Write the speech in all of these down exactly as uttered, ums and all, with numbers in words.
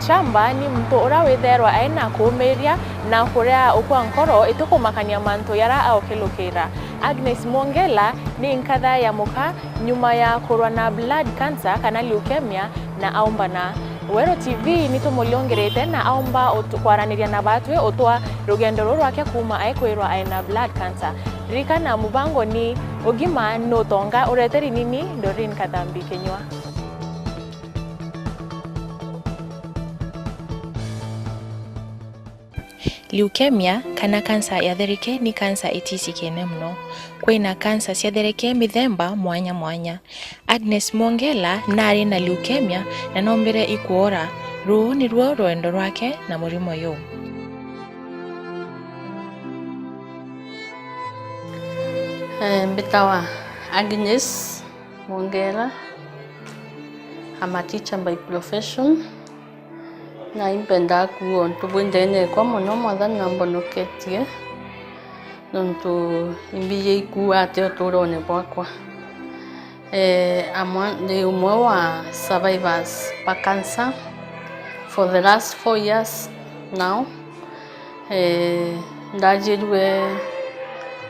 Shamba ni muntu uria withairwa aina kuumiria na kuria ukwa nkoro itikumakania mantu yara aukilukira. Agnes Mwongela ni nkatha ya muka nyuma ya kurwa na blood cancer kana leukemia na aumbana. Weru T V nitumuriungirite na aumba utu-, kwaraniria na batwi utwa rugendo ruru rwake kuuma aikwirwa aina blood cancer. Ririkana mubango ni ugima nutonga ureteri nini Doreen Kathambi Kinyua. Leukemia kana kansa ya thereke ni kansa itisikene mono. Kwina kansa cia thereke mithemba mwanya mwanya. Agnes Mwongela naari na leukemia na noombire ikwora. Ruu nirwo rwendo rwake na murimo yuu. Eh, mbitawa Agnes Mwongela. I'm a teacher by profession. Na impendaa kuuga untu bwi ndeene ekwa mono, Mwathani nambonoketie, nontu imbiji ikuuga ati utuurone bwakwa. Eh, amwe, ndi umwe wa survivors ba cancer for the last four years now. Eh, ndajirue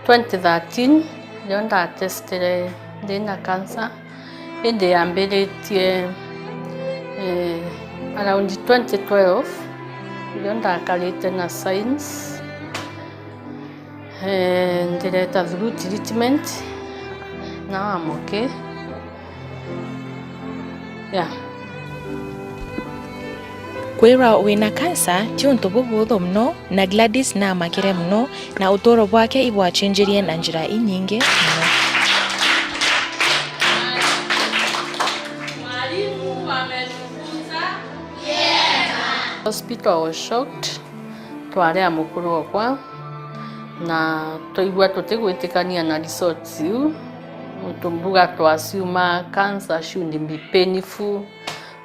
twenty thirteen, rio ndatestire ndi na cancer. Indi yambiritie, eh, around twenty twelve, rio ndakarite na signs. Eh, ndireta through treatment, now I'm okay. Yeah. Kwirwa wina kansa ti untu bubuthu mono, na Gladys naamakire mono, na utuuro bwake ibwacenjirie na njira inyingi mono. Hospital, I was shocked. Twari a mukuru okwa, na twaigua tutigwitikania na results iu, nontu mbuga twasiuma cancer should be painful.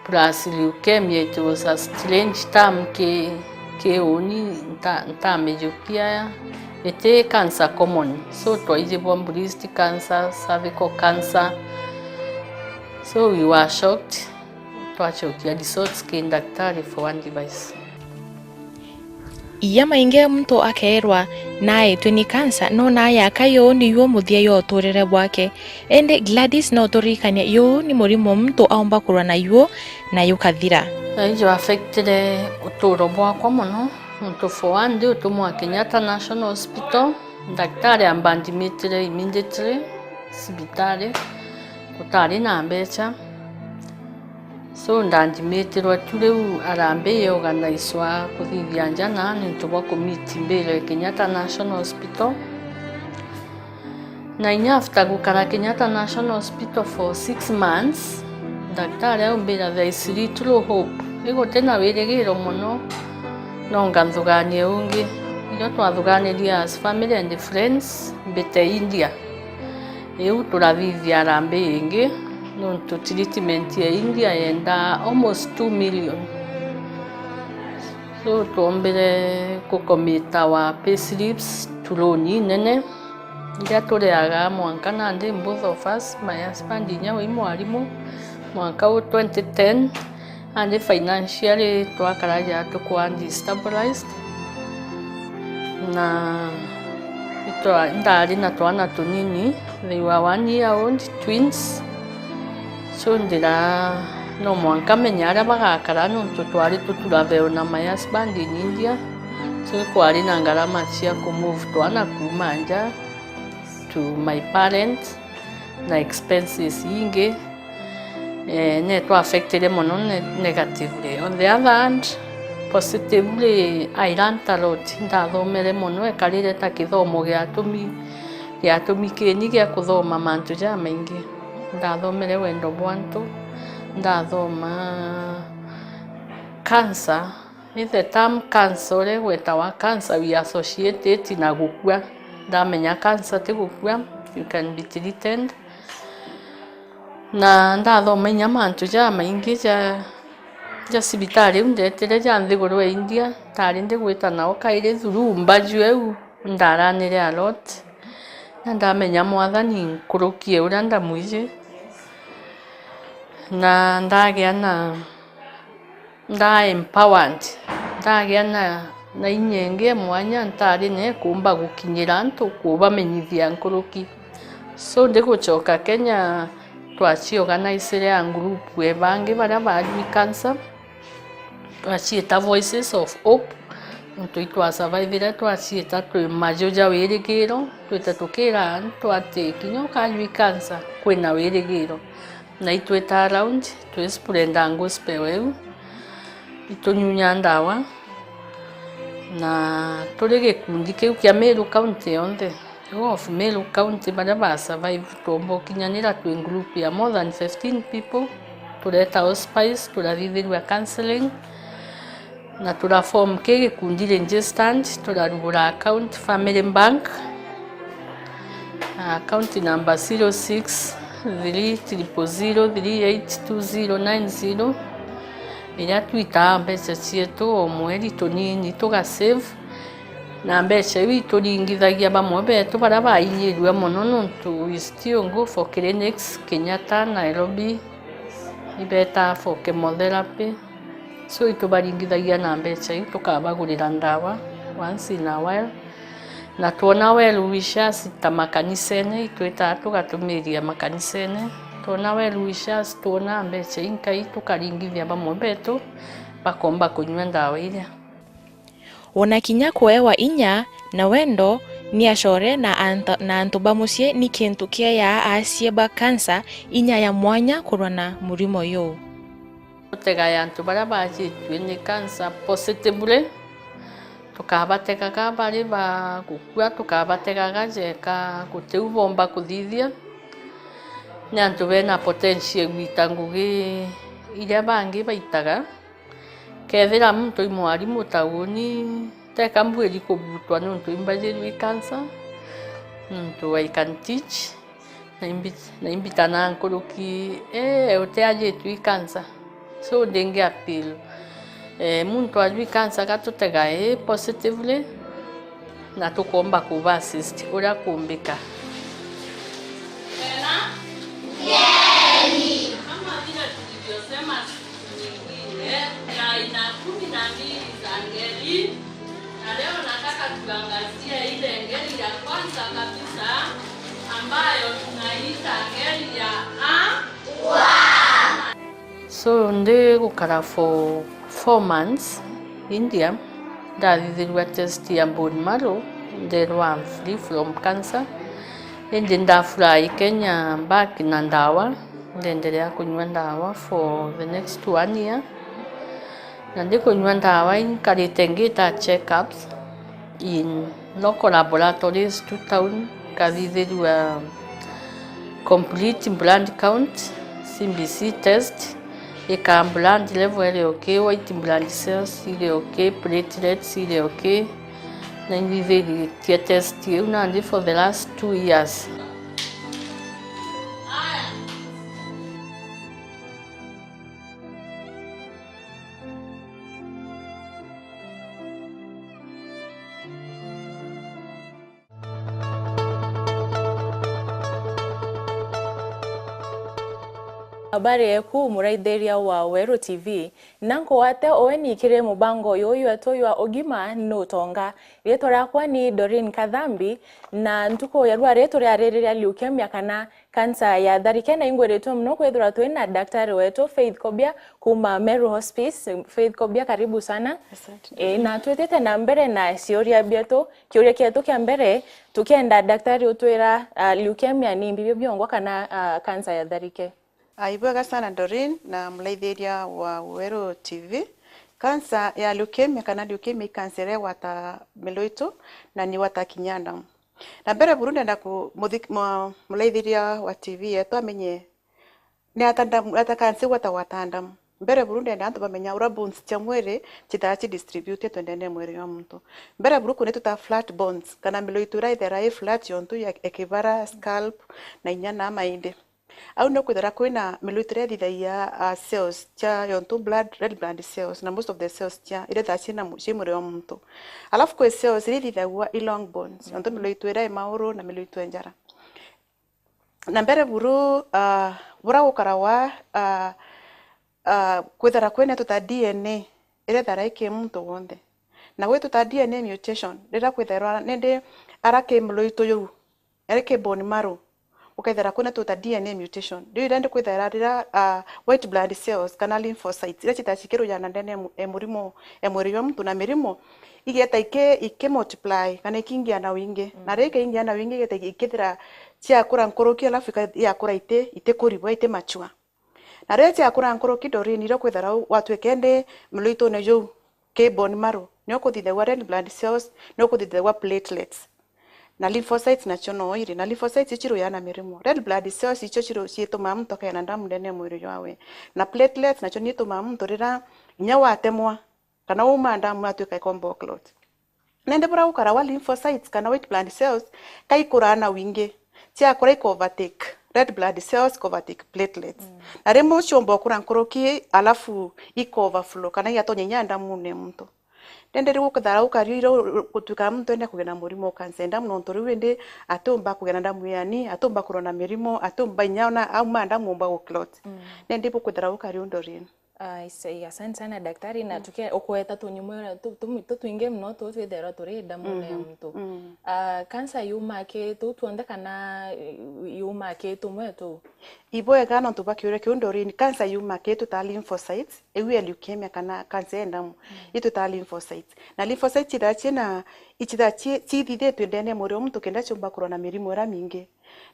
Plus leukemia, it was a strange term ki, ki uni, nta-, ntamijukia. Iti cancer common. So, twaijibwa breast cancer, cervical cancer. So, we were shocked. Twachokia results ki ndaktari for one device. Iya maingi muntu akeerwa naitwe ni kansa, no naayaka yuu niyo muthia ya uturire bwake. Indi Gladys no turirikania yuu ni murimo muntu aumba kurwa na yuu na yukathira. Na ijo affectire utuuro bwakwa mono, nontu for one day utumwa Kenyatta National Hospital, ndaktari amba andimitire immediately cibitari, gutari na mbecha. So, ndandimitiro tu riu harambee iorganiswa kuthithia nja na niuntu bwa kumiti mbiro ya Kenyatta National Hospital. Na inya after gukara Kenyatta National Hospital for six months, ndaktari aumbira, "There is little hope." Iguti na wirigiro mono, no nganthuganie ungi. Irio twathuganirie as family and friends, mbite India. Riu turathithia harambee ingi, nontu treatment ya India yendaa almost two million. So, twombire gukomitawa payslips, turuni nene, iria turiaga mwanka nandi, both of us, my husband inya wi mwarimu, mwanka u twenty ten. Nandi financially twakaraja tukwaa destabilized, na itwa-, ndari na twana tunini, they were one year old, twins. So, ndira no mwanka menya aria bagakara, nontu twari tuturabeo na my husband in India. So, ikwari na ngarama cia kumove twana kuuma nja to my parents na expenses ingi, eh, netu affectire mono ne-, negatively. On the other hand, positively, I learnt a lot. Ndathomere mono, ekarire ta kithomo giatumi, giatumi kini gia kuthoma mantu jamaingi. Ndathomere wendo bwa antu, ndathoma cancer, Ni the term cancer, uria gwetawa cancer, we associate it na gukua. Ndamenya cancer ti gukua, you can be treated. Na ndathoma inya mantu jamaingi ja, ja cibitari iu ndetire ja nthiguru ya India, ntari ndigwita nao kairi through mbaju iu ndaranire a lot. Na ndamenya Mwathani nkuruki ya uria ndamwiji. Na ndagia na nda empowered, ndagia na, na inya ingi ya mwanya ntari nayo kuumba gukinyira antu, kubamenyithia nkuruki. So, ndigucoka Kenya, twaciorganisire a group e bangi baria bajwi cancer, twaciita Voices of Hope, nontu itwasurvivire, twaciita twi maju ja wirigiro, twite tukira antu ati kinya ukajwi cancer, kwina wirigiro. Na itwita around, twispreada gospel iu, itunyunya ndawa, na turi gikundi kiu kia Meru County yonthe, of Meru County, baria ba survive, twomba ukinyanira twi group ya more than fifteen people, tureta hospice, turathithirua counselling, na turaform ki gikundi registered, turarugura account Family Bank, account number zero six three triple zero three eight two zero nine zero, iria twitaa mbeca cietu o mweri tunini tugasave, na mbeca iu ituringithagia bamwe betu baria bainyirue mono, nontu we still go for clinics Kenyatta, Nairobi, ibetaa for chemotherapy. So, itubaringithagia na mbeca iu, tukabagurira ndawa once in a while. Na twona well wishers ta makanisene, itwitaa tugatumiria makanisene. Twona well wishers, twona mbeca inkai, tukaringithia bamwe betu bakomba kunyua ndawa iria. Wona kinya kuewa inya na wendo ni acore na anta-, na antu ba mucii ni kintu kieyaa aacie ba kansa inya ya mwanya kurwa na murimo yuu. Tutegae antu baria bajitue ni kansa positively, tukabategaga bari ba gukua, tukabategaga jeka gutiu bomba kuthithia. Ni antu bena potential gwita ngugi iria bangi baitaga. Kethira muntu i mwarimu ta uni, teka mbwiri kubutwa nontu imbajirue i kansa, nontu I can teach, na imbi-, na imbitana nkuruki, ee, utiajitue i kansa. So, ndingi appeal. Ee, muntu ajui kansa, gatutegae positively, na tukomba kuba assist uria kumbika. Kama vile tulivyosema siku nyingine, kuna aina kumi na mbili za ngeli, na leo nataka tuangazie ile ngeli ya kwanza kabisa ambayo tunaita ngeli ya a. So, ndi gukara for four months India, ndathithirua test ya bone marrow, nderwa I'm free from cancer. Indi ndafly Kenya back na ndawa, ndeendelea kunyua ndawa for the next one year. Na ndikunyua ndawa, inkarite ngita checkups in local laboratories tu town, nkathithirua complete blood count, C B C test, ika blood level iri okay, white blood cells iri okay, platelets iri okay, na inthithiritie test iu nandi for the last two years. Habari eku, muraithiria wa Weru T V. Na nkugwate ueni kiri mubango uyu wetu jwa ugima ni utonga. Riitwa riakwa ni Doreen Kathambi, na ntuku ya rua ri turiaririria leukemia kana kansa ya tharike, na ingwiritwe mono kwithirwa twina daktari wetu Faith Kobia kuuma Meru Hospice. Faith Kobia, karibu sana. Asante. E, na twitite na mbere na ciuria bietu. Kiuria kietu kia mbere, tukienda daktari utwira, ah, leukemia ni mbi biongwa kana, ah, kansa ya tharike? Ah, ibwega sana Doreen na muraithiria wa Weru T V. Kansa ya leukemia kana leukemia i kansa iria igwata milo itu na ni igwata kinya ndamu. Na mbere buru ndenda ku-, muthik-, mu-, muraithiria wa T V yetu amenye ni ata ndamu, ata kansa igwatagwa ata ndamu. Mbere buru ndenda antu bamenya uria bones cia mwiri cithaa ci distributitwe ndene ya mwiri jwa muntu. Mbere buru kwina itu ta flat bones, kana milo itu iria ithera i flat yontu ya, ya kibara, scalp, na inya na maindi. Au ni kwithira kwina milo itu iria ithithagia, ah, cells cia yontu blood, red blood cells, na most of the cells cia, iria ithaa ciina mu-, ci mwiri jwa muntu. Alafu kwi cells iria ithithagua i long bones, yontu milo itu iria i mauru na milo itu i njara. Na mbere buru, ah, bura gukaragwa, ah, Ah, kwithira kwina tuta D N A iria ithara iki muntu wonthe. Na gwi tuta D N A mutation, riria kwithairwa nindi ara ki mluito juu, ari ki bone marrow, ukaithira kwina tuta D N A mutation. Riu iria ndi kwithaira riria, ah, white blood cells kana lymphocytes, iria cithaa cikirujana ndene ya mu-, ya murimo, ya mwiri jwa muntu na mirimo, igeta iki, iki multiply kana ikiingia na wingi. Na riria ikaingia na wingi, igeta ikithira ciakura nkuruki, alafu ika-, iakura iti, itikuribwa, iti mature. Na riria ciakura nkuruki, Doreen, iria ukwithira u-, watwika indi mluitone juu ki bone marrow, ni ukuthithagua red blood cells, ni ukuthithagua platelets. Na lymphocytes nacio no iri. Na lymphocytes icio cirujana mirimo. Red blood cells icio ciru-, ciitumaa muntu akagea na ndamu ndene ya mwiri jwawe. Na platelets nacio ni itumaa muntu riria inya watemwa, kana wauma ndamu atwika ikomba clot. Nende buria gukara wa lymphocytes kana white blood cells, kaikuraa na wingi. Ciakura ikovertake red blood cells, ikovertake platelets. Na rimwe ciumba ukura nkuruki, alafu ikoverflow, kana igatonya inya ndamune ya muntu. Nende riu gukathara gukario ira gutwika muntu ende kugena murimo wa cancer ya ndamu, nontu riu indi atiumba kugena ndamu yani, atiumba kurona mirimo, atiumba inya ona auma ndamu umba guclot. Nende bukwithira gukario, Doreen. Ah, ise-, asante sana daktari, na tuke-, ukweta tunyumo tu-, tu-, tutwingi muno tu twithairwa turi ndamune ya muntu. Ah, cancer yumaa ki tu twonthe kana, eh, yumaa ki tumwe tu? Ibwega nontu bwa kiuria kiu, Doreen, cancer yumaa ki tuta lymphocytes, iu ya leukemia kana cancer ya ndamu, itu ta lymphocytes. Na lymphocytes ithaa ciina, ithaa ci-, cithithitue ndene ya mwiri wa muntu kenda ciumba kurwa na mirimo iria mingi.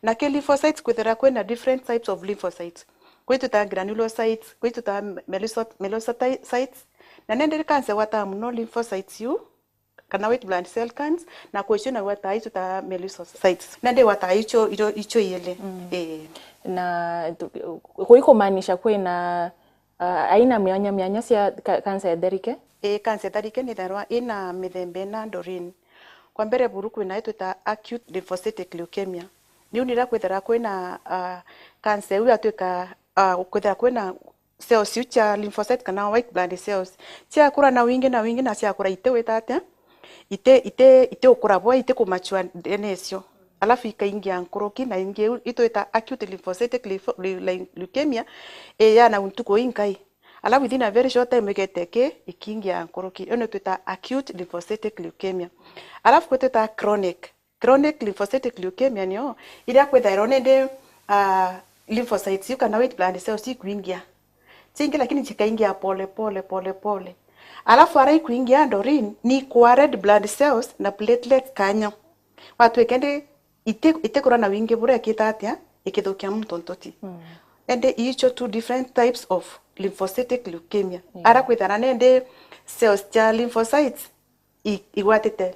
Na ki lymphocytes kwithira kwina different types of lymphocytes. Kwi tuta granulocytes, kwi tuta melliso-, mellipocytes. Na nende cancer igwataa muno lymphocytes iu, kana white blood cell counts, na kwi cio na igwataa itu ta mellipocytes. Nende igwataa icio, icio, icio iili. Ii. Na tu-, kwi kumaanisha kwina, ah, aina mianya mianya cia ka-, cancer ya tharike? Ii, cancer ya tharike nithairwa ina mithemba ina, Doreen. Kwa mbere buru kwina itwita acute lymphocytic leukemia. Niu niria kwithira kwina, ah, cancer iu yatwika, ah, kwithira kwina cells iu cia lymphocyte kana white blood cells ciakura na wingi na wingi, na ciakura iti wita atia, iti, iti, iti ukura bwa, iti kumachua ndene icio, alafu ikaingia nkuruki, na ingi iu itwita acute lymphocytic lympho-, leu-, leu-, leukemia, iyana ntuku inkai, alafu within a very short time igete ki ikiingia nkuruki, iyo nitwita acute lymphocytic leukemia. Alafu kwi twita chronic. Chronic lymphocytic leukemia niyo iria kwithairwa nindi, ah, lymphocytes iu kana white blood cells ikwingia. Ciingi lakini cikaingia pole pole, pole pole. Alafu ara ikwingia, Doreen, ni ikua red blood cells na platelets kanya. Watwika indi iti-, itikura na wingi buria ikita atia, ikithukia muntu ntuti. Indi icio two different types of lymphocytic leukemia. Ara kwithana nindi cells cia lymphocytes i-, igwatite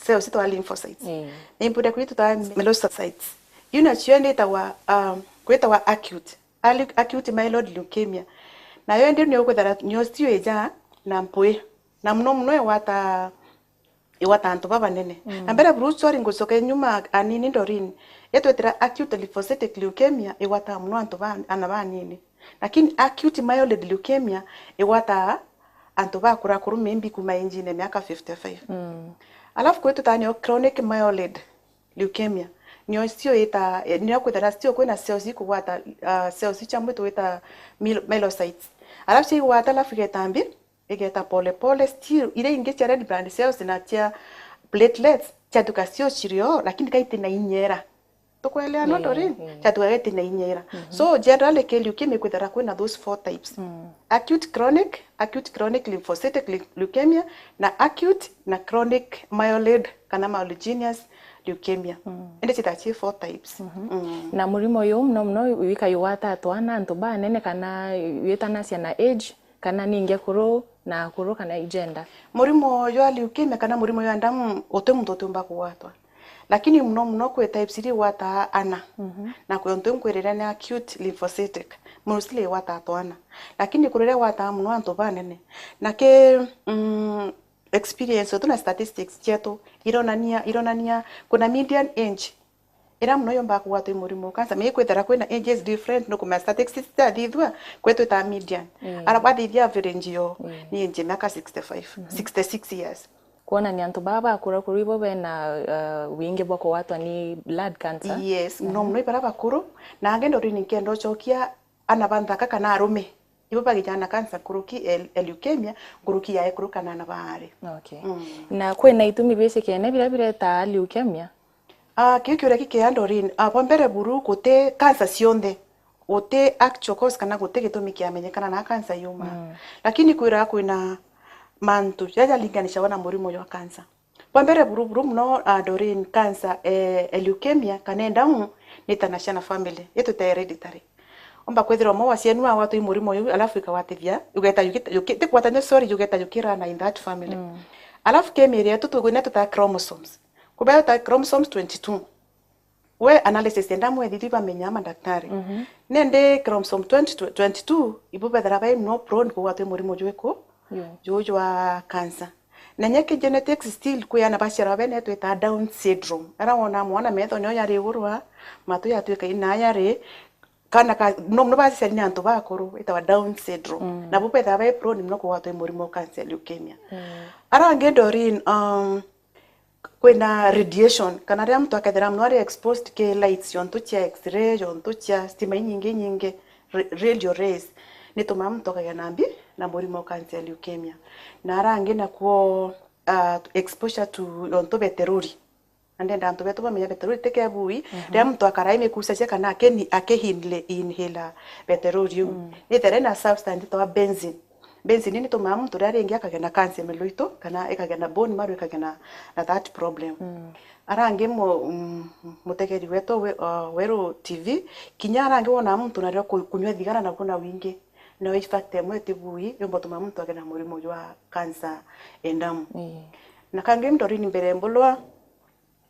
cells itwa lymphocytes. Ii. Ni mpwire kwi tuta mellipocytes. Iu nacio indi itagwa, um, kwitagwa acute, ali-, acute myeloid leukemia. Nayo indi ni ukwithira nio cio ija na mpwi. Na muno muno igwata, igwata antu babanene. Na mbere buru, sorry, ngucoke nyuma anini, Doreen. Itwitira acute lymphocytic leukemia igwata muno antu ba, ana banini. Lakini acute myeloid leukemia igwataa antu bakura akuru, maybe kuma age-ine miaka fifty-five. Alafu kwi tutaa nio chronic myeloid leukemia. Nio cio ita, eh, nio kwithira cio kwina cells ikugwata, ah, cells iu cia mwitu wita mil-, myelocytes. Alafu ciaigwata, alafu igeta mbi, igeta pole pole, still iria ingi cia red blood cells na cia platelets ciatuka cio cirio, lakini kaitina inyera. Tukwelewa no, Doreen? Ciatuka gaitina inyera. So, generally, ki leukemia kwithira kwina those four types. Acute chronic, acute chronic lymphocytic leu-, leukemia, na acute na chronic myeloid kana myelogenous leukemia. Indi cithaa ci four types. Na murimo uyu muno muno wikayugwata twana, antu banene, kana witanacia na age, kana ningi akuru na akuru, kana igenda? Murimo jwa leukemia kana murimo jwa ndamu uti muntu utiumba kugwatwa. Lakini muno muno kwi types iria igwataa ana. Na kwi untu nkwirire ni acute lymphocytic, mostly igwataa twana. Lakini kuri iria igwataa muno antu banene. Na ki, mm, experience yetu na statistics cietu ironania, ironania kuna median age iria muno yombaga kugwatwa i murimo wa cancer. Maybe kwithira kwina ages different, nukumenya statistics itathithua, kwi twitaa median. Ara bathithia average yo ni age ya miaka sixty-five, sixty-six years. Kwonania antu baa bakura kuru ibo bena, uh, wingi bwa kugwatwa ni blood cancer. Yes, muno muno ibaria bakuru. Na angi, Doreen, nkenda ucokia ana ba nthaka kana arume. Ibo bagijana cancer nkuruki e, e leukemia, nkuruki ya ekuru kana na baari. Okay. Mm. Na kwina itumi bicikene biria biretaa leukemia? Ah, kiu kiuria kikea Doreen, ah, bwa mbere buru guti cancer cionthe, guti actual cause kana guti gitumi kiamenyekana na cancer yuma. Mm. Lakini kwira kwina mantu jaria jalinganisagwa na murimo jwa cancer. Bwa mbere buru buru muno, ah, Doreen, cancer, eh, e leukemia kana e ndamu ni ta na ciana family. Itwita hereditary. Omba kwithirwa umwe wa cienu agwatwa i murimo juu, alafu ikagwatithia, jugeta juki-, juki-, ti kugwatania, sorry, jugeta jukirana in that family. Mm. Alafu ke miiri yetu twina tuta chromosomes. Kubea ta chromosomes twenty-two. We analysis ya ndamu ethithwi bamenya madaktari. Mhm. Nende chromosome twenty, twenty-two, ibo bethira bai no prone kugwatwa i murimo jwiku? Yo. Juu jwa cancer. Na nya ki genetics still kwi ana baciarwa bene twita Down syndrome. Ara wona mwana metho nio yari iguru a, matu yatwika ina yari, kana ka, no, no baciari ni antu bakuru, itawa Down syndrome. Mm. Nabo betha bai prone muno kugwatwa i murimo wa cancer, leukemia. Mm. Ara angi Doreen, um, kwina radiation, kana riria muntu akethira muno ari exposed ki lights, jontu cia x-ray, jontu cia stima inyingi inyingi, ra-, radio rays, nitumaa muntu akagia na mbi na murimo wa cancer ya leukemia. Na ara angi nakuo, ah, exposure to jontu beterori. Na ndenda antu betu bamenya beterori ti kebui, mhm, riria muntu akara imikucacia kana akini-, akihinle-, inhaler beterori iu. Mm. Nithera ina substance itawa benzene. Benzene nitumaa muntu riria ringi akagia na cancer ya miroito, kana ikagia na bone marrow, ikagia na, na that problem. Mm. Ara angi mu-, mm, mutegeri wetu we-, uh, Weru T V, kinya ara angi wona muntu nario ku-, kunywa thigara nakuo na wingi, no i factor imwe itibui, yumba tuma muntu agie na murimo jwa cancer e ndamu. Ii. Na kangi Doreen, mbere mbulwa,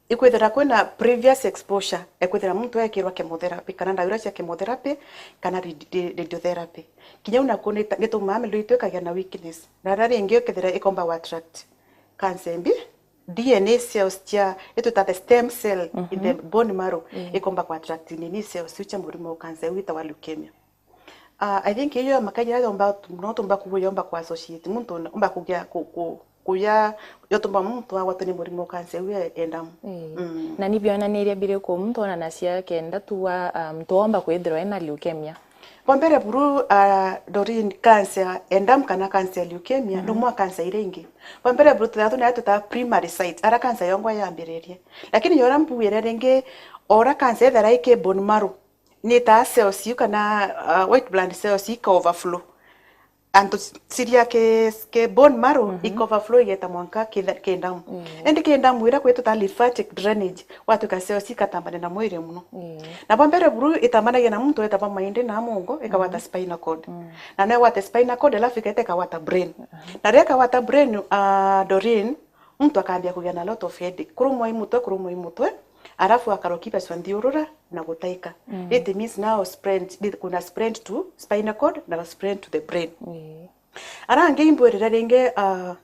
ikwithira kwina previous exposure, ekwithira muntu ekirwa chemotherapy, kana ndawa iria cia chemotherapy, kana radi-, ra-, radiotherapy. Kinya u nakuo nita-, nitumaa miroito ikagia na weakness. Na riria ringi ikethira ikomba gu attract cancer imbi, D N A cells cia, itwita the stem cell in the, mhm, bone marrow, mm, ikomba gu attract nini cells iu cia murimo wa cancer iu itawa leukemia. Ah, I think iyo makaira yomba, no tumba kubuya yomba ku associate muntu na, umba kugia ku, ku, kuya, yo tumba muntu agwatwa ni murimo wa cancer iu e, e ndamu. Ii. Mm. Na ni bionaniria biriku muntu onanacia kenda tuwa, ah, muntu omba kwithirwa ena leukemia? Bwa mbere buru, ah, Doreen, cancer e ndamu kana cancer ya leukemia, mhm, no mwa cancer iria ingi. Bwa mbere buru tuthatu nayo tuta primary site, ara cancer yongwa yambiririe. Lakini yora mbuire ringi, ora cancer ethera iki bone marrow, ni ta cells iu kana, uh, white blood cells ika overflow. Antu ciria ke, ke bone marrow, mhm, ika overflow igeta mwanka ke tha-, ke ndamu. Mm. Indi ke ndamu ira kwitu ta lymphatic drainage, gwatuika cells ikatambania na mwiri muno. Mm. Na bwa mbere buru itambanagia na muntu wetagwa maindi na mungo, ikagwata, mm, spinal cord. Mm. Na no igwate spinal cord, alafu iketa ikagwata brain. Mhm. Na riria ikagwata brain, uh, Doreen, muntu akambia kugia na lot of headache. Kurumwa i mutwe, kurumwa i mutwe, alafu akarwa kibacwa nthiurura na gutaika. Mm. It means now spread, kuna spread to spinal cord na spread to the brain. Ii. Ara angi imbwirire ringi, ah,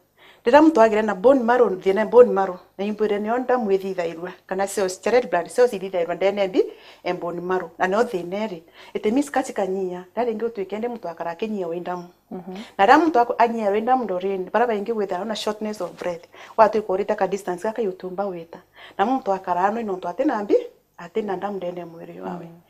riria muntu agire na bone marrow, thina ya bone marrow, na imbwirire nio ndamu ithithairua, kana cells cia red blood cells ithithairua ndene mbi e bone marrow, na nio thina iri. It means ka cikanyia, riria ringi utwike ndi muntu akara akinyia wi ndamu. Mhm. Na riria muntu aku-, anyiarwa i ndamu Doreen, baria baingi withagirwa na shortness of breath. Watwika urite ka distance gaka utumba wita. Na muntu akaraa no nontu atina mbi, atina ndamu ndene ya mwiri wawe. Mm.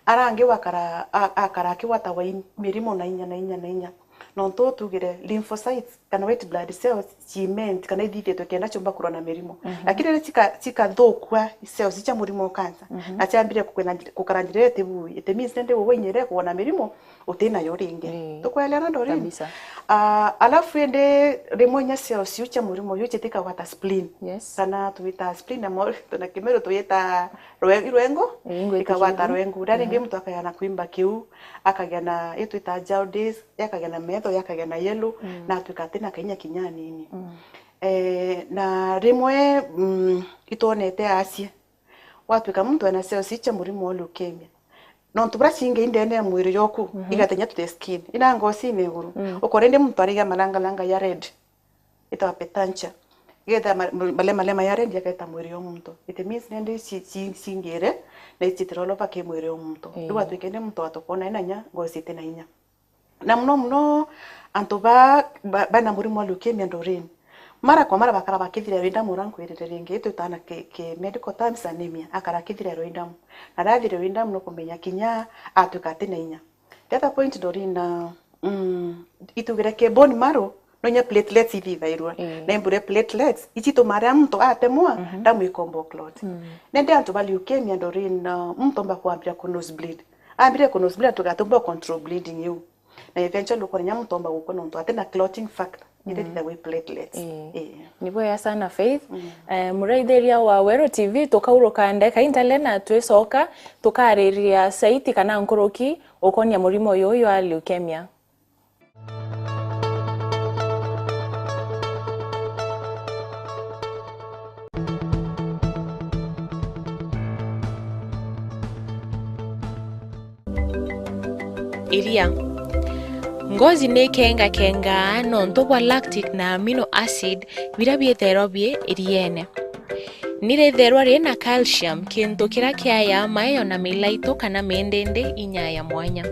Ara angi wakara, a-, akara akigwatagwa i mirimo na inya, na inya, na inya. Nontu tugire lymphocytes kana white blood cells ciment kana ithithitwe kenda ciumba kurwa na mirimo. Mhm. Lakini riria cika-, cikathukua cells cia murimo wa cancer, mhm, na ciambire kukena-, gukara njira itibui, it means nende wewe inyere kuona mirimo, utinayo ringi. Ii. Tukwelewana, Doreen? Kabisa. Ah, alafu indi rimwe inya cells iu cia murimo uyu citikagwata spleen. Yes. Kana twita spleen na mo-, tuna Kimeru twita rwe-, rwengo, ii, ngwitikia ikagwata rwengo. Rwengo. Riria ringi, mhm, muntu akagia na kuimba kiu, akagia na, itwita jaundice, akagia na metho, akagia na yellow, mm, na atwika atina kainya kinya anini. Mm. Eh, na rimwe, mm, itwonete acie. Watwika muntu ena cells cia murimo wa leukemia, nontu buria cingi i ndene ya mwiri joku, mhm, igatenya to the skin, ina ngocine iguru. Mm. Ukore ndi muntu arigia malangalanga ya red, itawa petancha. Igetha ma-, ma-, malema lema ya red yaketa mwiri wa muntu. It means nende ci-, ci-, cingire na icitirolova ki mwiri wa muntu. Ii. Riu watwika ndi muntu atukona ena inya, ngoci itina inya. Na muno muno antu ba, ba, bena murimo wa leukemia Doreen, mara kwa mara bakara bakithirerwa i ndamu, uria nkwirire ringi, itwitaga na ki, ki medical terms anemia, akara akithirerwa i ndamu. Na riria athirerwa i ndamu nukumenya kinya atwika atina inya. The other point Doreen, na Mm. Itugire ke bone marrow, no inya platelets ithithairua. Mm. Na imbure platelets, ici itumaa riria muntu atemwa, mhm, ndamu ikomba clot. Mm. Nende antu ba leukemia, Doreen, uh, muntu omba kwambia ku nose bleed. Ambire ku nose bleed, atuga atumba control bleeding iu. Na eventually ukona inya muntu omba gukua nontu atina clotting factor. Ithithagwa i platelets. Ii. Ii. Ni bwega sana, Faith. Mm. Eh, muraithiria wa Weru T V, tukauruka ndeka intale na twicoka tukariria saiti kana nkuruki ukonia murimo uyu wa leukemia. Iria. Ngozi ni ikengakengaa nontu bwa lactic na amino acid biria biithairwa bi iriene. Ni rithairwa ri na calcium, kintu kiria kiayaa mayo na milaitu kana mindindi inya ya mwanya.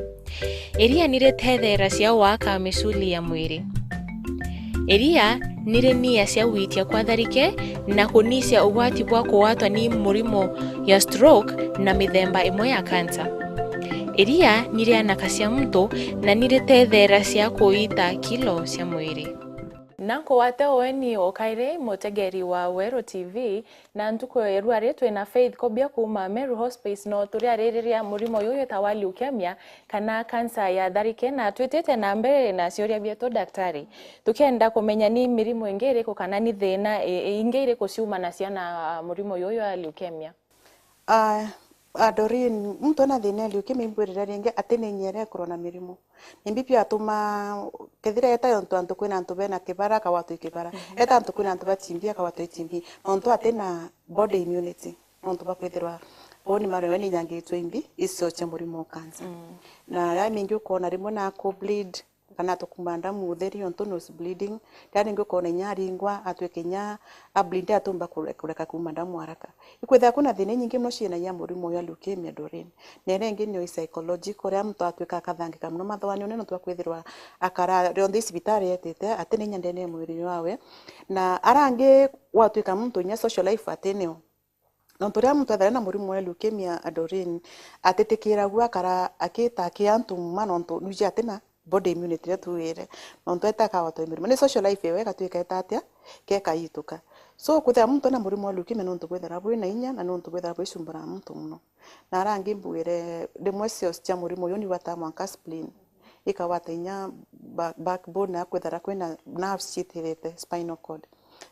Iria ni ritetheeragia gwaka misuli ya mwiri. Iria ni rinia cia gwitia kwa tharike na kunisia ugwati bwa kugwatwa ni murimo ya stroke na mithemba imwe ya kansa. Iria ni rianakacia muntu na ni ritetheeragia kuita kilo cia mwiri. Na nkugwate ueni ukairi mutegeri wa Weru T V, na ntuku ya rua ri twina Faith Kobia kuuma Meru Hospice, no turiaririria murimo uyu witawa leukemia kana kansa ya tharike, na twitite na mbere na ciuria bietu daktari, tukienda kumenya ni mirimo ingi iriku kana ni thina i-, i-, ingi iriku ciumanacia na murimo uyu wa leukemia. Ah, ah, Doreen, muntu ena thina ya leukemia imbwirire ringi ati ni inya iria ikorwa na mirimo. Nimbi biatuma, kethira eta yontu antu kwina antu bena kibara, akagwatwa i kibara. Mhm. Eta antu kwina antu ba T B, akagwatwa i T B. Nontu atina body immunity. Nontu bwa kwithirwa bone marrow ni inyangitwe imbi icio cia murimo wa cancer. Mm. Na ya mingi ukona rimwe na ku bleed, kana atukuma ndamu utheri ontu nose bleeding. Riria ringi ukona inya aringwa, atwika inya a bleed, atumba kure-, kureka kuma ndamu haraka. Ikwithira kwina thina inyingi mono ciinagia murimo uyu wa leukemia, Doreen. Na iria ingi ni psychological, riria muntu atwika akathangika mono mathoani one nontu bwa kwithirwa akara rionthe i cibitari etite, ati ni inya ndene ya mwiri wawe. Na aria angi gwatwika muntu inya social life ati nio. Nontu riria muntu ethira ena murimo wa leukemia, Doreen, atitikiragua akara akita aki antu mma nontu nuiji atina body immunity iria tuwire. Nontu eta akagwatwa i mirimo. Ni social life ewe igatwika eta atia? Kekaituka. So, kwithira muntu ena murimo wa leukemia nontu bwithira bwina inya na nontu bwithira bwicumbura muntu mono. Na aria angi mbwire, rimwe cells cia murimo uyu ni wata mwanka spleen. Ikagwata inya ba-, backbone ya kwithira kwina nerves citirite, spinal cord.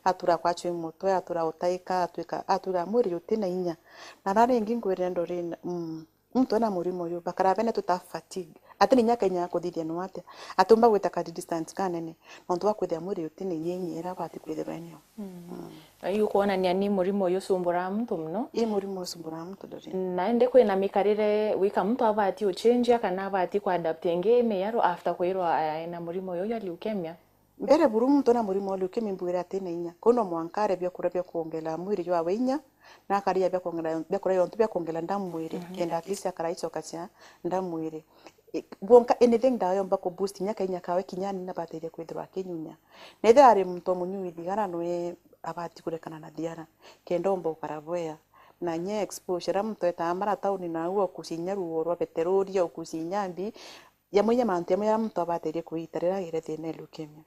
Atura kwachwa i mutwe, atura utaika, atwika, atura mwiri jutina inya. Na aria ringi ngwire Doreen, mm, muntu ena murimo uyu, bakara bene twita fatigue. Ati ni inya kenya ya kuthithia no atia? Atumba gwita ka distance kanene. Nontu bwa kwithira mwiri jutina inya inya iria bati kwithirwa enio. Mm. Mm. Iu kwonania ni murimo uyu ucumburaga muntu mono. Ii murimo ucumburaga muntu, Doreen. Na indi kwina mikarire wika muntu abati uchenjia kana abati kuadapt ingi miaru after kwirwa ena murimo uyu ya leukemia? Mbere buru muntu ena murimo wa leukemia mbwire atina inya. Kuu no mwanka arie biakuria bia kuongela mwiri jwawe inya, na akaria biakuongela, biakuria yontu bia kuongela ndamu mwiri, mhm, kenda at least akara icoka cia ndamu mwiri. I-, bwonka anything ndawa yomba ku boost inya kainya kawe kinya ni nabatairie kwithirwa akinyunya. Na ethira ari muntu umunyui thigara, nwe abati kurekana na thiara, kenda omba ukara bwea. Na nye exposure, riria muntu etaa mara tauni, na au okucia inya ruo rwa beterori, okucia inya mbi, jamwe inya mantu jamwe jaria muntu abatairie kwita riria agire thina ya leukemia.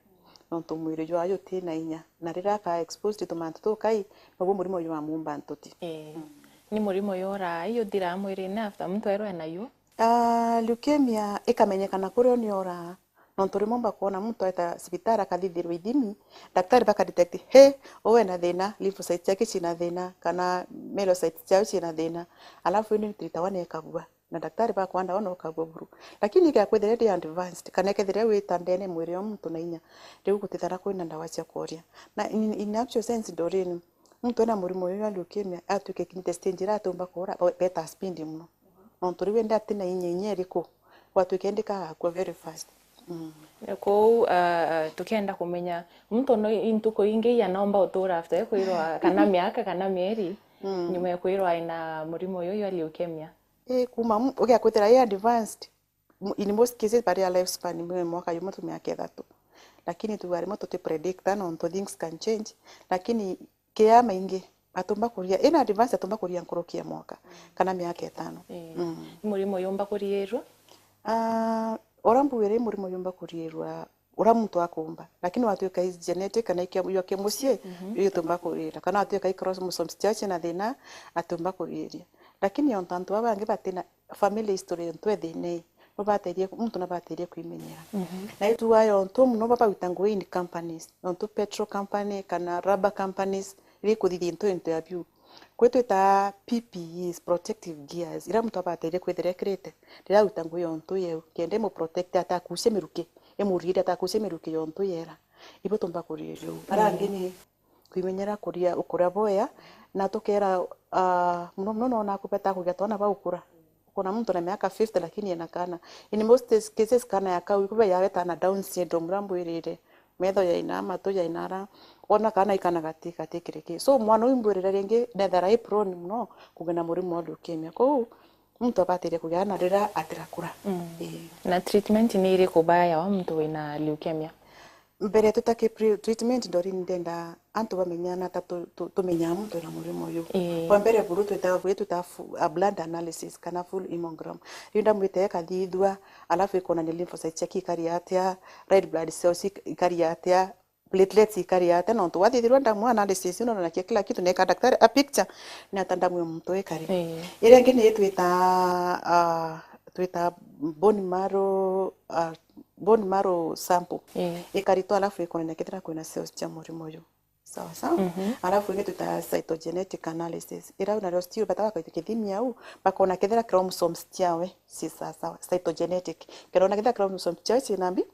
Nontu mwiri jwawe jutina inya, na riria aka exposed to mantu tukai, nobu murimo jwa mumba ntuti. Ii. Mm. Ni murimo yoraa, iyo thiraa mwirine after muntu erwa ena yo? Ah, leukemia ikamenyekana kuria ni yoraa. Nontu rimwe mba kwona muntu aeta cibitari akathithirwa ithimi, daktari baka detect, he, uu ena thina, lymphocytes ciake cina thina, kana myelocytes ciao cina thina, alafu indi ntiritawa na ikabua. Na daktari bakwanda ona ukabua buru. Lakini ikethira ndi advanced, kana ikethira wita ndene mwiri wa muntu na inya, riu gutithara kwina ndawa cia kuria. Na in, in actual sense, Doreen, muntu ena murimo uyu wa leukemia, atwike kinyite stage iria atumba kuura, be-, beta speed muno. Nontu riu indi atina inya, inya iriku? Gwatwike indi kagakua very fast. Mm. Kou, ah, ah, tukienda kumenya, muntu no i ntuku ingi iana omba utura after ekwirwa, kana miaka, kana mieri, mm, nyuma ya kwirwa ena murimo uyu wa leukemia? Ii, kuma mu-, ugia kwithira i advanced, mu-, in most cases, bari a lifespan ni mwaka jumwe tu miaka ithatu. Lakini tuga rimwe tuti predict, nontu things can change. Lakini kia maingi, atumba kuria, ina advance atumba kuria nkuruki ya mwaka, kana miaka itano. Ii. Mm. Ni murimo yumba kuriirwa? Ah, Uria mbwire murimo yumba kuriirwa uria muntu akumba, lakini watwika is genetic kana ikia-, ikia mucii, mhm, iyo tumba kuriira, kana watwika i chromosomes ciao ciina thina, atumba kuriiria. Lakini ontu antu baa bangi batina family history yontu e thina ii, no baterie, muntu no baterie kwimenyera. Mhm. Na ituaga yontu muno baba gwita ngugi in companies, yontu petrol company kana rubber companies, iri kuthithia into into ya biu. Kwi twita P P Es, protective gears, iria muntu abaterie kwithira ekirite riria aruta ngugi yontu yeu, kenda imu protect atakucia miruki, imuriire atakucia miruki yontu yera. Ibo tumba kuriria uu. Aria angi ni kwimenyera kuria, ukuria bwega, na tukera, ah, muno muno nona kubeta kugia twana ba ukura. Ukona muntu na miaka fifty lakini ena kana. In most cases kana ya kau, iku baya betana Down syndrome, uria mbwirire. Metho yaina, matu yaina, ara, wona kana i kana gati, gati kiriki. So, mwana uyu mbwirire ringi, nethera i prone muno kugina murimo wa leukemia. Kou, muntu abatirie kugia na riria atirakura. Mm. Ii. Na treatment ni iriku bayawa muntu wina leukemia? Mbere tutaki pre-, treatment, Doreen, ndenda antu bamenyana ta tu-, tu-, tumenyaa muntu wina murimo uyu. Ii. Kwa mbere buru twitaga, kwi twitaga fu-, a blood analysis kana full hemogram. Riu ndamwite ikathithua, alafu ikonania lymphocytes ciaki ikari atia, red blood cells ik-, ikari atia, platelets ikari atia, nontu wathithirwa ndamu analysis, unaona kila kitu, na ika daktari a picture, ni ata ndamu ya muntu ikari. Ii. Iria ingi ni twita, ah, twita bone marrow, ah, bone marrow sample. Ii. Ikaritwa alafu ikonania kethira kwina cells cia murimo uyu. Sawa sawa. Mhm. Alafu ingi twita cytogenetic analysis. Ira nario still bataga kwita kithimi au, bakona kethira chromosomes ciawe ci sawa sawa. Cytogenetic. Kerona kethira chromosomes ciawe cina mbi,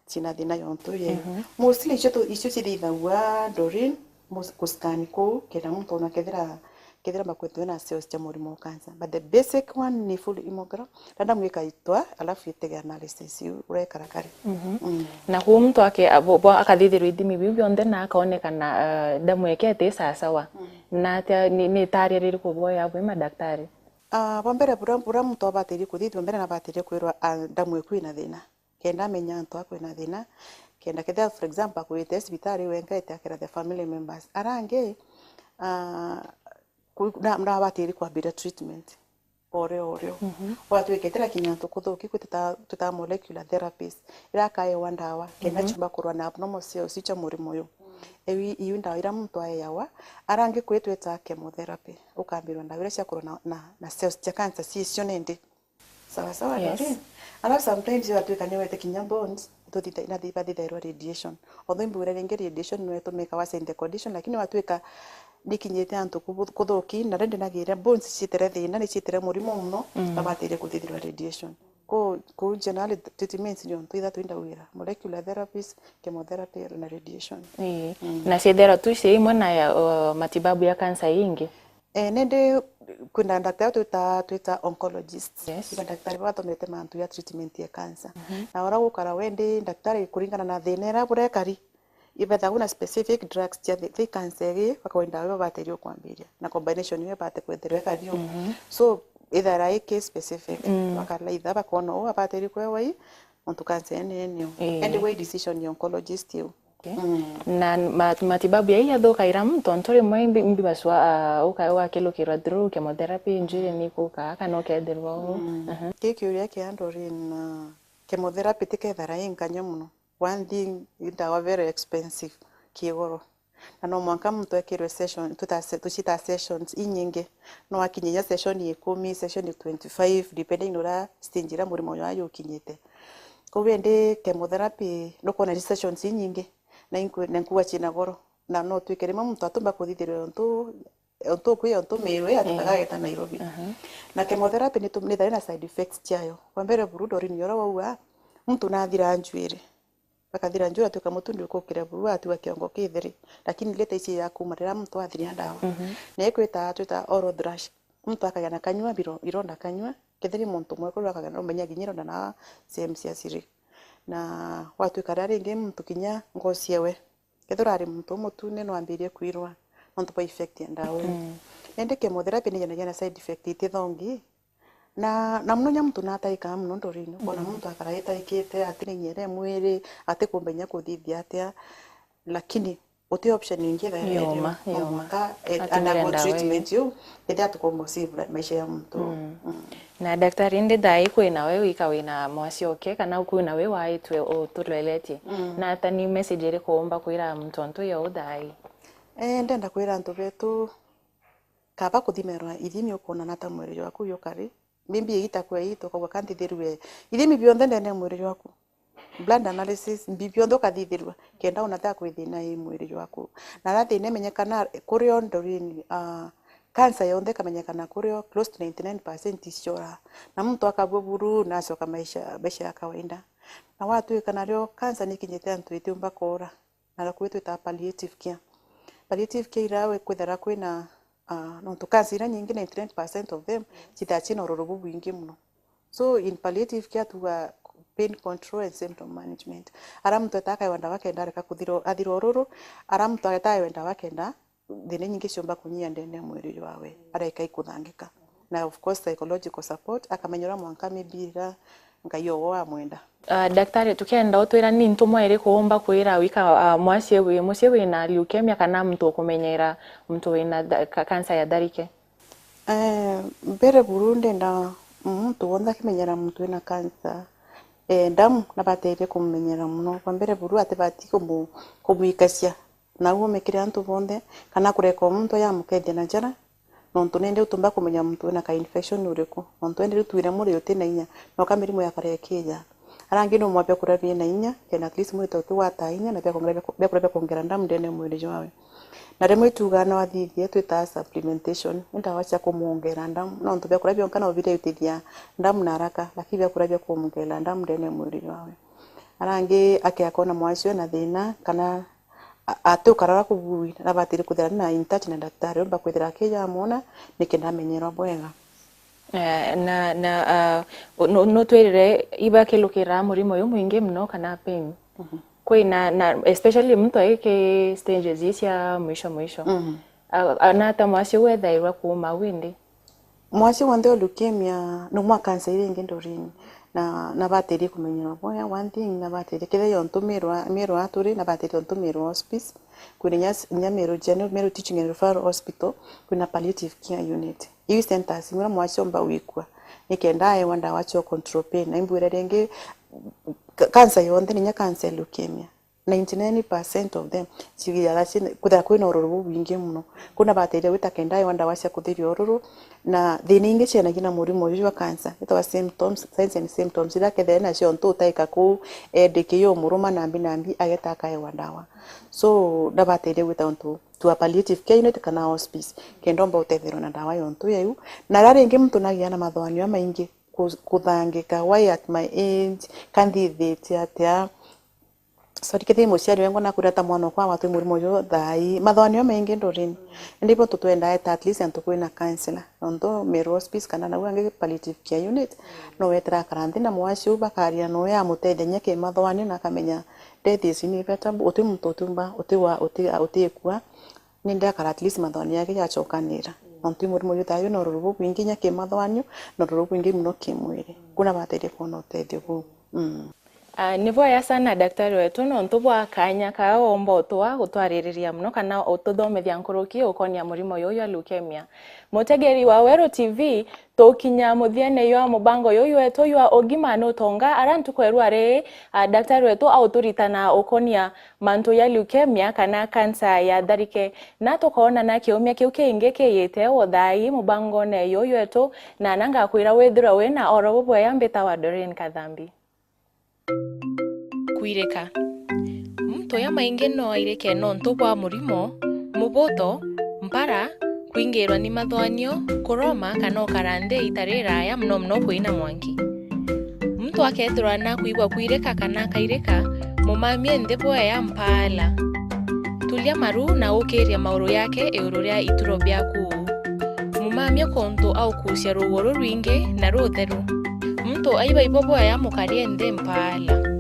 cina thina yontu ye. Mhm. Mostly icio tu, icio cithithagua, Doreen, mus-, kuscan kuu, kenda muntu ona kethira, kethira bakwetwe na cells cia murimo wa cancer. But the basic one ni full hemogram, random ikaitwa, alafu itege analysis iu, urekara kari. Mhm. Mm. Na kuu muntu ake-, abo-, bo-, akathithirwa ithimi biu bionthe na akaonekana, eh, damu yake iti sawa sawa. Mm. Na atia, ni, ni itaria ririku bwoya bwi madaktari? Ah, bwa mbere, bura, bura muntu abatirie kuthithua mbere na abatirie kwirwa, ah, damu eku ina thina. Kenda amenya antu akwe na thina, kenda kethira, for example, akwite cibitari wenka ete akera the family members. Aria angi, ah, ku-, na, na abatiri kwambiria treatment orio orio. Mhm. Watwiketera kinya antu kuthuki kwi tuta, tuta molecular therapies, ira akaewa ndawa, kenda, mhm, chumba kurwa na abnormal cells iu cia murimo uyu. Ewi, iu ndawa ira muntu aeawa, aria angi kwi twita chemotherapy, ukambirwa ndawa ira cia kurwa na, na, na cells cia cancer cicio nindi. Sawa sawa, yes, Doreen. Alafu sometimes igatwika ni wete kinya bones, ituthitha-, inathi-, bathithairwa radiation. Although imbwire ringi radiation no itumika worsen the condition, lakini watwika nikinyite antu kubu-, kuthuki, na rindi nagire bones ciitire thina, ni ciitire murimo muno, mm, na batire kuthithirwa radiation. Ku, ku generally treatments ni ontu ithatu indawira, molecular therapies, chemotherapy na radiation. Ii. Mm. Na ciithirwa tu cia imwe na ya, o, matibabu ya cancer ingi? Eh, nindi kwina ndaktari twita, twita oncologists. Yes. Iba ndaktari bathomete mantu ya treatment ya cancer. Mhm. Na ura gukara wendi ndaktari kuringana na thina ira burekari, ibethagwa na specific drugs cia thi-, thi cancer igi, bakawa ndawa iba baterio kwambiria. Na combination iwe bate kwethirwa ikari o. Mhm. So, ithara i case specific. Mm. Bakalaitha bakona u abaterio kwewa i, muntu cancer ene enio. Ii. Anyway, decision ya oncologist iu. Okay. Mm. Na ma-, matibabu yai yathukaira muntu, ontu rimwe imbi-, imbi baswa, ah, uka-, ugakilukirwa through chemotherapy, injury ni ikukaa, kana ukethirwa u. Mm. Aha. Ki kiuria kia Doreen, ah, chemotherapy tikethara i nkanya muno. One thing, i ndawa very expensive, kigoro. Na no mwanka muntu ekirwe session, tuta-, tucita sessions inyingi. No akinye inya session ikumi, session twenty-five, depending na uria stage iria murimo jwayo ukinyite. Kou indi chemotherapy, nukwona ni sessions inyingi, na inkwe-, na nkuwa ciina goro. Na no twike rimwe muntu atumba kuthithirwa untu, untu ukwi, untu miiru ii atikaga ageta Nairobi. Aha. Na chemotherapy ni tu-, ni thari na side effects ciayo. Kwa mbere buru, Doreen, uria wauga, muntu nathira njuiri. Bakathira njuiri, atwika mutu ni ukukire buru, atigwa kiongo kithiri. Lakini leta ici ya kuma riria muntu athiria ndawa. Mhm. Na ikwita, twita oral thrush. Muntu akagia na kanyua, biro-, ironda kanyua, kethiri muntu mwekuru akagia na, umenya kinya ironda na sehemu cia siri. Na gwatwika riria ringi muntu kinya ngoci ewe, kethira ari muntu umutune no ambirie kwirwa nontu bwa effect ya ndawa iu. Mm. Indi chemotherapy ni yanagia na side effect itithongi. Na, na muno nya muntu nataikaga muno Doreen, ukona muntu akara etaikite, atiri inya iria mwiri, atikumba inya kuthithia atia, lakini Uti option ingi thayo. Yoma, no yoma. Mwanka, eh, undergo treatment iu, ethira tukomba save maisha ya muntu. Mm. Mm. Na daktari, ndi thaai kwi nawe wika wina mwasi oke, kana kwi nawe waitwe utuloretie? Mm. Na ata ni message iriku umba kwira muntu ontu yo thaai? Eh, ndenda kwira antu betu, kaba kuthimerwa ithimi, ukona nata mwiri jwaku jukari. Maybe igita kwa igita, ukauga, "Ka nthithirue ithimi bionthe ndene ya mwiri jwaku." Blood analysis, mbi bionthe ukathithirua, kenda una ta kwithina i mwiri jwaku. Na ra thina imenyekana kurio ndorini, ah, cancer yonthe ikamenyekana kurio, close to ninety-nine percent iciora. Na muntu akabua buru, na acoka maisha, maisha ya kawaida. Na watwika nario cancer nikinyite antu itiumba kuura, na gakuo twitaga palliative care. Palliative care ira kwithira kwina, ah, nontu cancer ira nyingi, ninety-nine percent of them, cithaa cina ururu bubwingi muno. So, in palliative care tuga pain control and symptom management. Ara muntu etaa akaewa ndawa kenda areka kuthira, athira ururu, ara muntu etaa aewa ndawa kenda thina nyingi ciumba kunyia ndene ya mwiri jwawe, areka ikuthangika. Na of course, psychological support, akamenya uria mwanka maybe ira Ngai owo amwenda. Ah, daktari, tukenda utwira ni ntumwa iriku umba kwira wika, ah, mwasi wi mucii wina leukemia kana muntu ukumenyera muntu wina tha-, ka-, cancer ya tharike? Eh, mbere buru ndenda muntu wonthe akimenyera muntu wina cancer, eh, ndamu nabateire kumumenyera muno. Kwa mbere buru atibati kumu-, kumwikacia na uumikire antu bonthe, kana kureka o muntu yamukethia na njara, nontu nende utumba kumenya muntu wina ka infection uriku, nontu ende riu twire muri uti na inya, noka mirimu ya kare ikija. Ara angi no mwa biakuria bina inya, kenda at least mwite ukigwata inya, na biakuria bia, biakuria bia kwongera ndamu ndene ya mwiri jwawe. Na rimwe itugaa no athithie, twitaa supplementation, ni ndawa cia kumwongera ndamu, nontu biakuria bionka no birutithia ndamu na haraka, lakini biakuria bia kumwongera ndamu ndene ya mwiri jwawe. Ara angi akea kona mwasi wina thina, kana a-, ati ukarara kubui, nabatire kwithira na in touch na daktari, umba kwithira akija amwona, nikenda amenyerwa bwega. Eh, na, na, ah, u-, nu-, nutwirire ibakilukira murimo uyu mwingi muno kana pain? Mhm. Kwina, na especially muntu aiki stages ii cia mwisho mwisho. Mhm. A-, a-, nata mwasi uu ethairwa kuuma au indi? Mwasi wonthe wa leukemia ni mwa cancer iria ingi ndorini, na, nabatirie kumenyerwa bwega. One thing, nabatirie, kethira yo ntumirwa, mirwa aturi, nabatirie ntumirwa hospice. Kwina inya, inya Meru General, Meru Teaching and Referral Hospital, kwina palliative care unit. Iu centers imwe mwasi omba wikua, nikenda aewa ndawa cia control pain. Na imbwire ringi, ka-, cancer yonthe, ni inya cancer ya leukemia, ninety-nine percent of them cithiaga cina, kwithira kwina ururu bubwingi muno. Kwou nabateithia gwita kenda aewa ndawa cia kuthiria ururu, na thina ingi cienagi na murimo uyu jwa cancer, itagwa symptoms, signs and symptoms, ira kethira nacio ntu utaika kuu, endiki yo muruma nambi nambi, ageta akaewa ndawa. So, nabateithia gwita untu to a palliative care unit kana hospice, kenda omba utetherwa na ndawa yontu yaiu. Na ria ringi muntu nagia na mathwanio maingi, ku-, kuthangika, why at my age, ka nthithite atia? Sorry, kethira i muciari wengwa nakwira ta mwana okwa agwatwa i murimo uyu thaa ii, mathwanio maingi ndorini. Indi ibo tutwendaa eta at least antu kwina counselor, nontu Meru Hospice kana nau angi palliative care unit, no wetera akara nthi na mwasi uu bakaria noe amutethia kimathwanio na akamenya death is inevitable, uti muntu utiumba, uti wa, uti, utikua, nindi akara at least mathwanio yake yacokanira. Nontu i murimo uyu thaa ii wina ururu bubwingi inya kimathwanio, na ururu bubwingi muno kimwiri. Kwou nabateithie kwona utethio buu. Mm. Ah, ni bwega sana daktari wetu, nontu bwa kanya kaa womba utwa gutwaririria muno kana ututhomethia nkuruki ukonia murimo uyu jwa leukemia. Mutegeri wa Weru T V, tukinya muthiene jwa mubango uyu wetu jwa ugima nutonga, ara ntuku ya rwari, ah, daktari wetu auturitana ukonia mantu ya leukemia kana kansa ya tharike. Na tukoonana kiumia kiu kingi kiyite o thaa ii mubangone uyu wetu, na na ngakwira withirwe wina oro bubwega. Mbitawa Doreen Kathambi. Kwirika. Muntu uria maingi no airike nontu bwa murimo, mubuto, mpara, kwingirwa ni mathwanio, kuroma kana ukara nthi iita riraya mono mono kuina mwanki. Muntu akethirwa na kwigua kwirika kana akairika, mumamie nthi bwea mpaala. Tulia maru na ukiiria mauru yake iguru ria ituro biaku. Mumamie kuntu aukucia ruuo rurwingi na rutheru. Muntu aiba ibo bwea mukarie nthi mpaala.